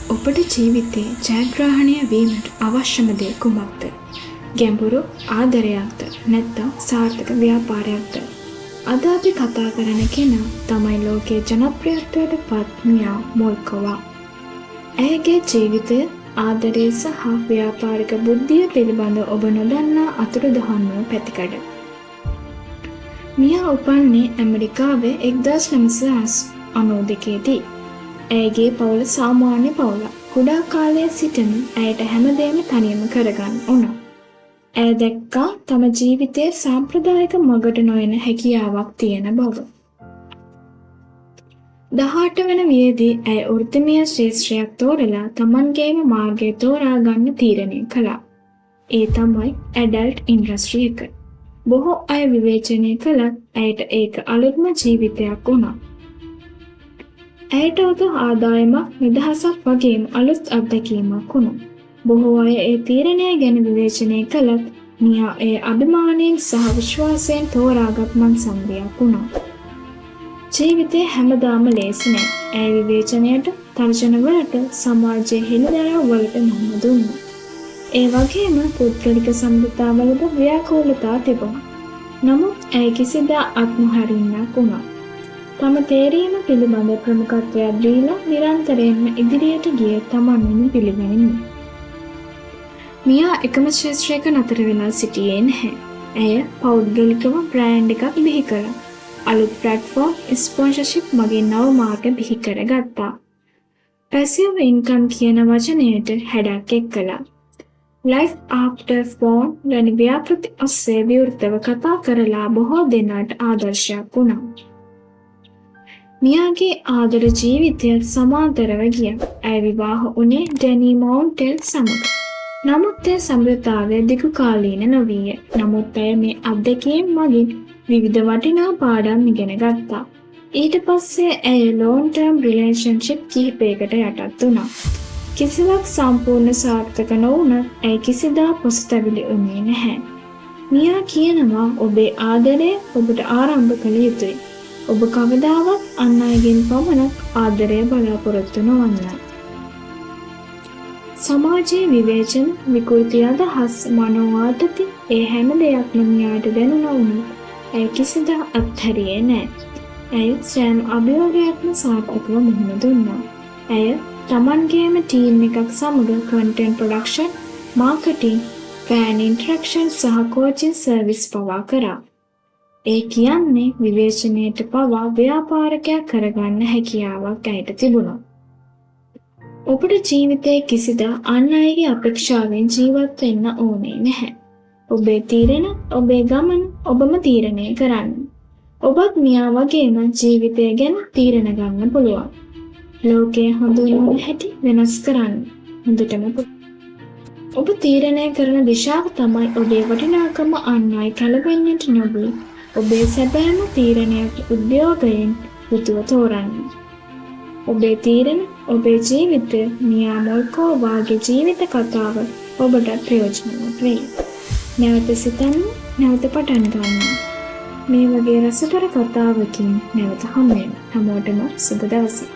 ඔබට ජීවිතේ ජයග්‍රහණය වීමට අවශ්‍යම දේ කුමක්ද? ගැඹුරු ආදරයක්ද නැත්නම් සාර්ථක ව්‍යාපාරයක්ද? අද අපි කතා කරන කෙනා තමයි ලෝකයේ ජනප්‍රියත්වයට පත් මියා මොල්කෝවා. ඇයගේ ජීවිතය, ආදරය සහ ව්‍යාපාරික බුද්ධිය පිළිබඳ ඔබ නොදන්නා අතුරුදහන් වූ පැතිකඩ. මියා උපන්නේ ඇමරිකාවේ 1992 දී. ඇයගේ පවුල සාමාන්‍ය පවුලක්. කුඩා කාලයේ සිටම ඇයට හැමදේම තනියම කරගන්න වුණා. ඇය දැක්කා තම ජීවිතයේ සාම්ප්‍රදායික මගට නොයන හැකියාවක් තියෙන බව. 18 වන වියේදී ඇය වෘත්තීමය ක්ෂේත්‍රයක් තෝරලා තමන්ගේම මාර්ගය තෝරා ගන්න තීරණය කළා. ඒ තමයි ඇඩල්ට් ඉන්ඩස්ට්‍රි එක. බොහෝ අය විවේචනය කළත් ඇයට ඒක අලුත්ම ජීවිතයක් වුණා. ඇයට ඔහු ආදායමක්, නිදහසක් වගේම අලුත් අත්දැකීමක් වුණා. බොහෝ අය ඒ තීරණය ගැන විවේචනය කළත් මියා එය අභිමානයෙන් සහ විශ්වාසයෙන් තෝරාගත් මංසන්ධියක් වුණා. ජීවිතේ හැමදාම ලේසි නෑ. ඇය විවේචනයට, තර්ජනවලට, සමාජයේ හෙළිදරව් වලට මුහුණ දුන්නා. ඒ වගේම පුද්ගලික සබඳතාවලද ව්‍යාකූලතා තිබුණා. නමුත් ඇය කිසිදා අත් නොහරින්නක් වුණා. තම තේරීම පිළිබඳ ප්‍රමුඛත්වයක් දීලා නිරන්තරයෙන්ම ඉදිරියට ගියේ තමන්වම පිළිගනිමින්. මියා එකම ක්ෂේත්‍රයක නතර වෙලා සිටියේ නැහැ. ඇය පෞද්ගලිකව බ්‍රෑන්ඩ් එකක් බිහි කළා. අලුත් ප්ලැට්ෆෝම්, ස්පොන්සර්ෂිප් මගින් නව මාර්ග බිහි කරගත්තා. පැසිව් ඉන්කම් කියන වචනයට හැඩක් එක් කළා. ලයිෆ් ආෆ්ටර් පෝන් වැනි ව්‍යාපෘති ඔස්සේ විවෘතව කතා කරලා බොහෝ දෙනාට ආදර්ශයක් වුණා. මියාගේ ආදර ජීවිතයත් සමාන්තරව ගියා. ඇය විවාහ වුණේ ඩැනි මවුන්ටෙල් සමග. නමුත් ඒ සබඳතාවය දිගු කාලීන නොවීය. නමුත් ඇය මේ අත්දැකීම් මගින් විවිධ වටිනා පාඩම් ඉගෙන ගත්තා. ඊට පස්සේ ඇය ලෝන්ග් ටර්ම් රිලේෂන්ෂිප් කිහිපයකට යටත් වුණා. කිසිවක් සම්පූර්ණ සාර්ථක නොවුනත් ඇය කිසිදා පසුතැවිලි වුණේ නැහැ. මියා කියනවා, ඔබේ ආදරය ඔබට ආරම්භ කළ යුතුයි. ඔබ කවදාවත් අන් අයගෙන් පමණක් ආදරය බලාපොරොත්තු නොවන්න. සමාජයේ විවේචන, විකෘති අදහස්, මනෝ ආතති, ඒ හැම දෙයක්ම මියාට දැනුණා වුණත් ඇය කිසිදා අත්හැරියේ නෑ. ඇය සෑම අභියෝගයක්ම සාර්ථකව මුහුණ දුන්නා. ඇය තමන්ගේම ටීම් එකක් සමග content production, marketing, fan interaction සහ කෝචින් සර්විස් පවා කරා. ඒ කියන්නේ විවේචනයට පවා ව්‍යාපාරකයක් කරගන්න හැකියාවක් ඇයට තිබුණා. ඔබට ජීවිතයේ කිසිදා අන් අයගේ අපේක්ෂාවෙන් ජීවත් වෙන්න ඕනේ නැහැ. ඔබේ තීරණ, ඔබේ ගමන ඔබම තීරණය කරන්න. ඔබත් මියා වගේම ජීවිතය ගැන තීරණ ගන්න පුළුවන්. ලෝකය හඳුන්වන හැටි වෙනස් කරන්න හොඳටම පුළුවන්. ඔබ තීරණය කරන දිශාව තමයි ඔබේ වටිනාකම. අන් අය කැළඹෙන්නට නොදී ඔබේ සැබෑම තීරණයක් උද්‍යෝගයෙන් යුතුව තෝරන්න. ඔබේ තීරණ, ඔබේ ජීවිතය. මියා මොල්කෝවාගේ ජීවිත කතාව ඔබට ප්‍රයෝජනවත් වෙයි. නැවත සිතන්න, නැවත පටන් ගන්න. මේ වගේ රසබර කතාවකින් නැවත හමු වෙමු. හැමෝටම සුබ දවසක්.